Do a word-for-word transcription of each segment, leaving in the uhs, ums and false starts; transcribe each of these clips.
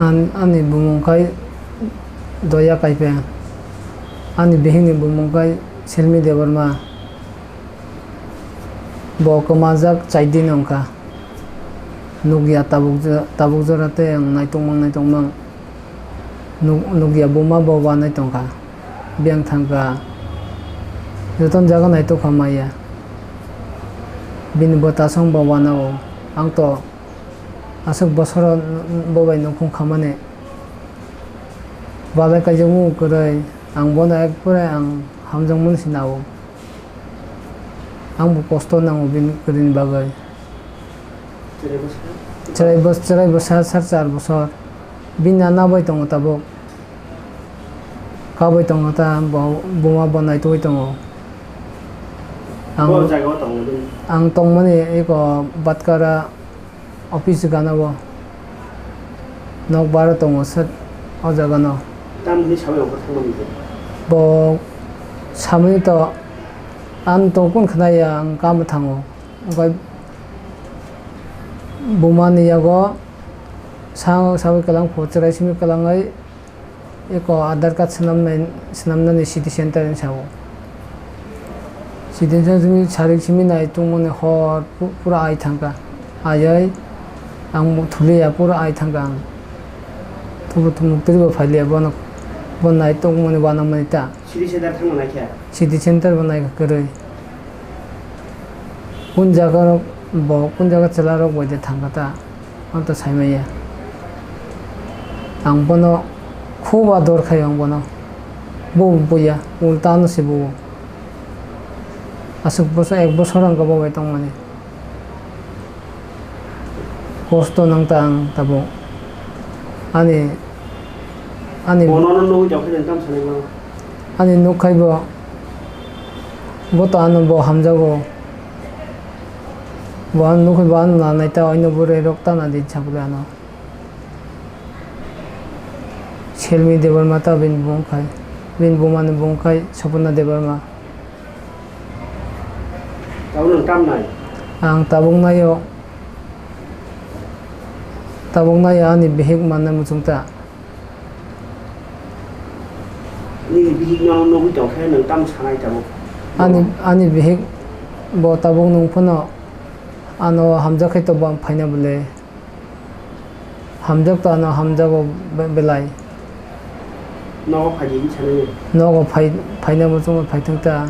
An-, ani bumung khai Doya Kaipe. Ani bihikni bumung khai Silmi Debbarma. Bo kwmajak chai din wngkha. Nukya tabuk jo-, tabuk jora tei ang naitokmang naitokmang nuk-, nukya buma bo wanai tongkha. Biyang thangkha, jotono jaga naitokha maya. Bini bwtasong bo wanao. Ang to aswk bosoro bo bai nukhung khamani. Balai kaijakmung kwrwi, ang bono ekpore ang hamjakmani se nao. Ang bo kosto nango bini kwrwini bagwi. Chwrai bwsa? Chwrai bwsa, chwrai bwsa sar char bosor. Bini nana bai tongo tabuk. Kabai tongo ta, bo, buma bo naitugwi tongo. Ang, bo jaga o tongo bini? Ang tongmani eko Batkara office gana o. Nok bara tongo sir o jaga no. Tamni sawi ongkha thangmani bo? Bo samani to, ang to kun khna ya, ang kamo thango. Okai buma ni yago sa sawi kwlang pho, chwrai simi kwlangwi eko Aadhaar card swnamnai, swnamnani city center ni sao. City center simi sarik simi nai tongmani hor pu-, pura ai thangkha. Ayai ang thuli ya pura ai thangkha ang. Tubu tumuk twi bo phailiya bono, bo nai tongmani wanamani ta. City center thangma naikha? City center bo naikha kwrwi. Kun jaga rok bo, kun jaga chwla rok bai de thangkha ta, ang to sai manya. Ang bono khuba dor khai ang bono. Bo buya, ulta no se bo. Aswk bosor, ek bosor ang bo bai tongmani. Kosto nang ta ang tabuk. Ani, ani bono no nugwi tong khe nang tam sanai mano? Ani nuk khai bo, bo to ano bo hamjago. Bo ano nuk khai bo ano nanai ta, oino bwrwi rok ta na di sabole ano. Silmi Debbarma ta bini bung khai, bini buma ni bung khai Sapurna Debbarma. Tabuk nwng tam nai? Ang tabuk naio, tabuk naio ani bihik mannai muchung ta. Nini bihik no nugwi tong khe nwng tamo sanai tabuk? Ani, ani bihik bo tabuk nwng phano ano hamjak khai to bo ang phaina bwle. Hamjak to ano hamjago be-, belai. Nogo phai di hinwi sanai. Nogo phai, phaina muchungo phaithwng ta.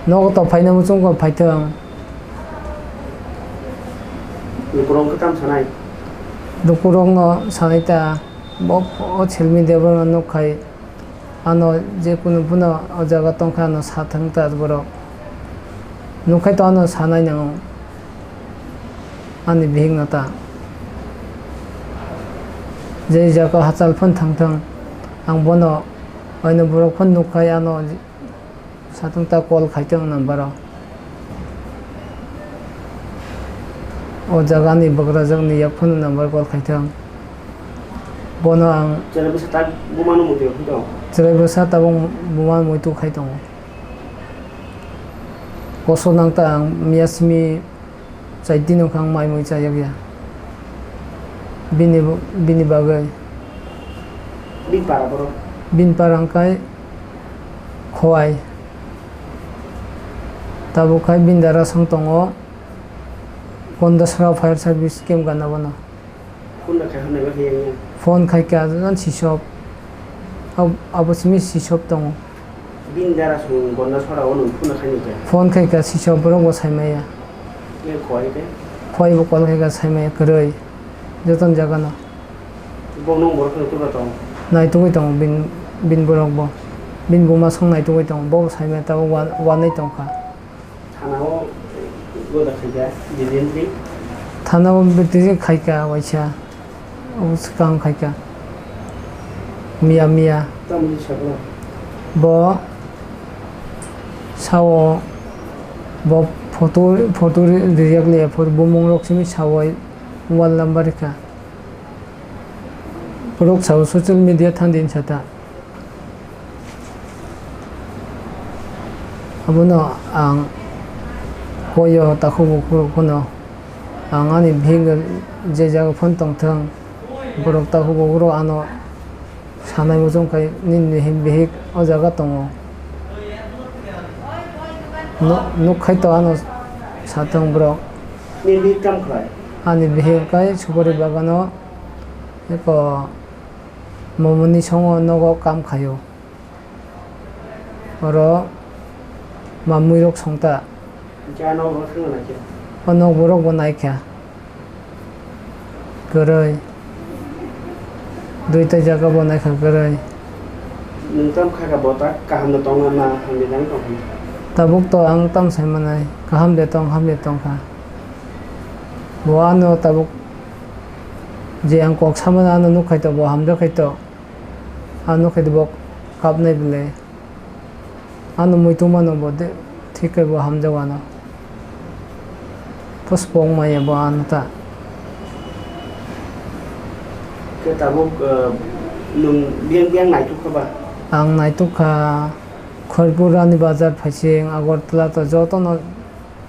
Nogo to phaina muchungo phaithwng. Lukurok khe tam sanai? Lukurokno sanai ta. Bo o Silmi Debbarma nuk khai. Ano je kunu phano o jaga tongkha ano sathang ta borok. Nukhai to ano sanai nango ani bihik no ta. Je jaga hachal phano thangthang ang bono oino borok phano nukhai ano sathang ta call khaithang number o. O jaga ni bagrajak ni yak phano number call khaithang. Bono ang chwrai bwsa tak buma no muitu khai tongo. Chwrai bwsa tabuk buma muitu khai tongo. Koso nang ta ang miya simi chai din wngkha ang mai mui chayakya. Bini, bini bagwi. Bini para borok? Bini para wngkhai Khowai. Tabuk khai bini dara song tongo Gondasra fire service camp gana bono. Phone rok khai hwnwi ba khe yang yang. Phone khai kha, jan sisop. Ab-, abo simi sisop tongo. Bini dara song Gondasra o nwng phone khai ni kha. Phone khai kha sisop borok bo sai maya. Yang khoi khe? Khoi bo call khai kha sai maya kwrwi. Joton jaga no. Bo nwng borok no tubra tong? Nai tugwi tongo bin, bin borok bo. Bin buma song nai tugwi tongo. Bo bo sai maya tabuk wan-, wanwi tong kha. Thana o goda khaikha, delivery? Thana o B T C khaikha waisa, o swkang khaikha. Miya, miya. Tamoni sakno? Bo sao, bo photo, photo ri-, rijak liya, photo bumung rok simi sao, mobile number rikha. Borok sao social media thang din sata. Abono ang hoyo takhuk bukhuk phano ang ani bihik je jaga phone tongthwng, borok takhuk bo borok ano sanai muchung khai nini bihik o jaga tongo. Nu-, nuk khai to ano sathwng borok. Nini bihik kam khlai? Ani bihik khai supari bagano eko momoni songo nogo kam khaio. Oro mamui rok songta. Hingke a nok rok thangna naikhe? O nok borok bo naikha. Kwrwi. Duita jaga bo naikha kwrwi. Nwng tamo kha kha bo ta kaham no tongna na hamya tang tong kha? Tabuk to ang tam sai manai kaham de tong hamya tong kha. Bo ano tabuk je ang kok samani ano nuk khai to bo hamjak khai to. Ano khe bo kapnai bwle. Ano muitu mano bo de, thik khe bo hamjak ano. Puspok maya bo ano ta. Khe tabuk, eh, nwng biyang biyang naituk kha ba? Ang naituk kha, Kharpur Rani Bazar phaising Agartala to jotono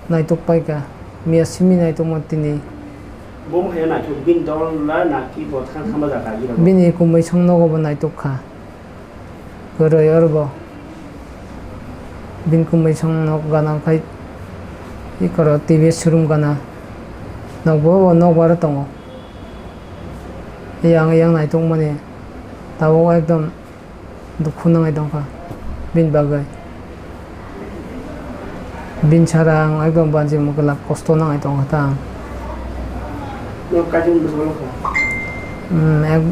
naituk paikha, miya simi naitukma tini. Bo mohai naituk, bini dol la naki bo thang thangma jaga agi rw? Bini kumui song nogo bo naituk kha. Kwrwi oro bo. Bini kumui song nok gana khai, ikoro T V S showroom gana. Nok bo, bo nok baro tongo. Yang, yang naitukmani. Tabuk ekdom dukhu nangwi tongkha bini bagwi. Bini sara ang ekdom banchi mwkla kosto nangwi tongkha ta ang. Nok kaichung bwswk wngkha? Hmm, ek,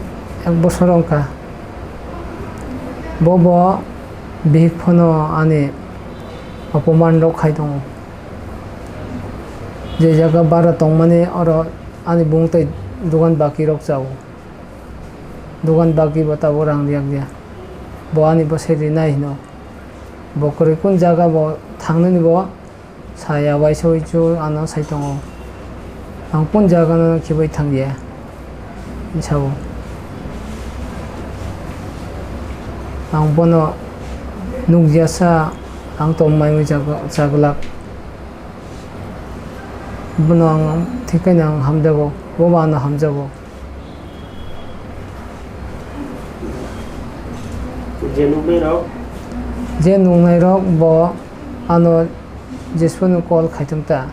ek bosor wngkha. Bo, bo bihik phano ani apoman rok khai tongo. Je jaga bara tongmani oro ani bung tei dogan baki rok chao. Dogan bagwi bo tabuk rang riyak ya. Bo ani bwsai rinai hino. Bo kwrwi kun jaga bo thangnani bo saya waisa uichu ano sai tongo. Ang kun jaga no khibai thang ya. Sabo. Ang bono nukya sa ang tong mai ui jaga, jaglak. Bono ang thik khe ang hamjago. Bo bo ano hamjago. Je nuknai rok? Je nuknai rok bo ano jesphano call khaitong ta.